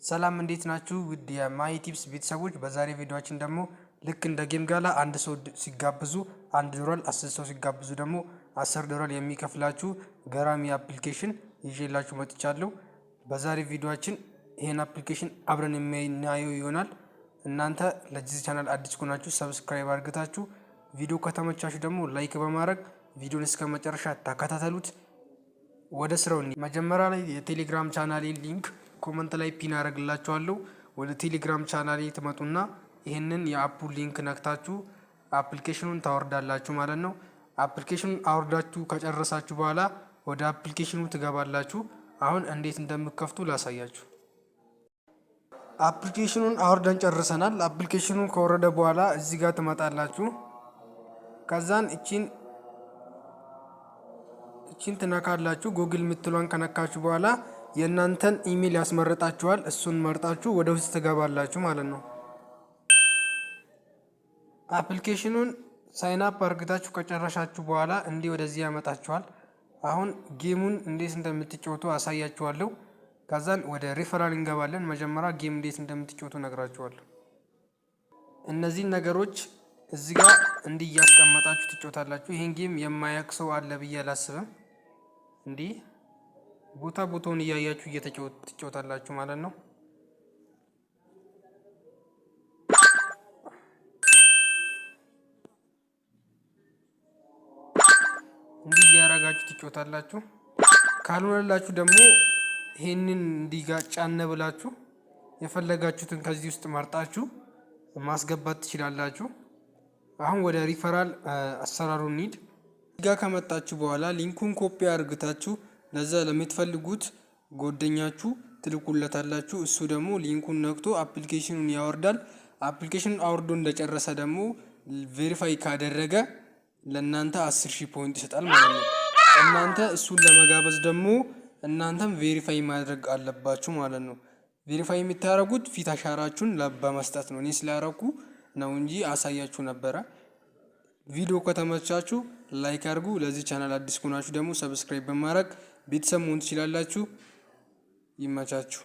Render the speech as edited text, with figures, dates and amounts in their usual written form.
ሰላም፣ እንዴት ናችሁ? ውድ የማይ ቲፕስ ቤተሰቦች፣ በዛሬ ቪዲዮአችን ደግሞ ልክ እንደ ጌም ጋላ አንድ ሰው ሲጋብዙ 1 ዶላር፣ 10 ሰው ሲጋብዙ ደግሞ 10 ዶላር የሚከፍላችሁ ገራሚ application ይዤላችሁ መጥቻለሁ። በዛሬ ቪዲዮአችን ይሄን application አብረን የምናየው ይሆናል። እናንተ ለዚህ ቻናል አዲስ ከሆናችሁ subscribe አድርጋችሁ፣ ቪዲዮ ከተመቻችሁ ደግሞ like በማድረግ ቪዲዮን እስከ መጨረሻ ተከታተሉት። ወደ ስራው። መጀመሪያ ላይ የቴሌግራም ቻናሌ link comment ላይ pin አደርግላችኋለሁ። ወደ ቴሌግራም ቻናሌ ትመጡና ይህንን የ app ኡ link ነክታችሁ application ኑን ታወርዳላችሁ ማለት ነው። Application ኑን አውርዳችሁ ከጨረሳችሁ በኋላ ወደ application ኑ ትገባላችሁ። አሁን እንዴት እንደምከፍቱ ላሳያችሁ። Application ኑን አውርደን ጨርሰናል። Application ኑ ከወረደ በኋላ እዚህ ጋር ትመጣላችሁ። ከዛን እቺን ትነካላችሁ። ጉግል የምትሏን ከነካችሁ በኋላ የእናንተን ኢሜል ያስመርጣችኋል። እሱን መርጣችሁ ወደ ውስጥ ትገባላችሁ ማለት ነው። Application ኑን sign up አርግታችሁ ከጨረሳችሁ በኋላ እንዲህ ወደዚህ ያመጣችኋል። አሁን game ኡን እንዴት እንደምትጫወቱ አሳያችኋለሁ። ከዛን ወደ ሪፈራል እንገባለን። መጀመሪያ game እንዴት እንደምትጫወቱ ነግራችኋለሁ። እነዚህን ነገሮች እዚህ ጋር እንዲህ እያስቀመጣችሁ ትጫወታላችሁ። ይህን game የማያውቅ ሰው አለ ብዬ አላስብም። እንዲህ ቦታ ቦታውን እያያችሁ ትጫወታላችሁ ማለት ነው። እንዲህ እያረጋችሁ ትጫወታላችሁ። ካልሆነላችሁ ደግሞ ይሄንን እንዲህ ጋር ጫን ብላችሁ የፈለጋችሁትን ከዚህ ውስጥ መርጣችሁ ማስገባት ትችላላችሁ። አሁን ወደ ሪፈራል አሰራሩ እንሂድ። ጋ ከመጣችሁ በኋላ link ኡን copy አድርግታችሁ ለዛ ለምትፈልጉት ጓደኛችሁ ትልኩለታላችሁ። እሱ ደግሞ link ኡን ነክቶ application ኑን ያወርዳል። Application ኑን አውርዶ እንደጨረሰ ደግሞ verify ካደረገ ለእናንተ 10,000 point ይሰጣል ማለት ነው። እናንተ እሱን ለመጋበዝ ደግሞ እናንተም verify ማድረግ አለባችሁ ማለት ነው። Verify የምታደርጉት ፊት አሻራችሁን በመስጠት ነው። እኔ ስላረኩ ነው እንጂ አሳያችሁ ነበረ። ቪዲዮ ከተመቻችሁ like አድርጉ። ለዚህ ቻናል አዲስ ከሆናችሁ ደግሞ subscribe በማድረግ ቤተሰብ መሆን ትችላላችሁ። ይመቻችሁ።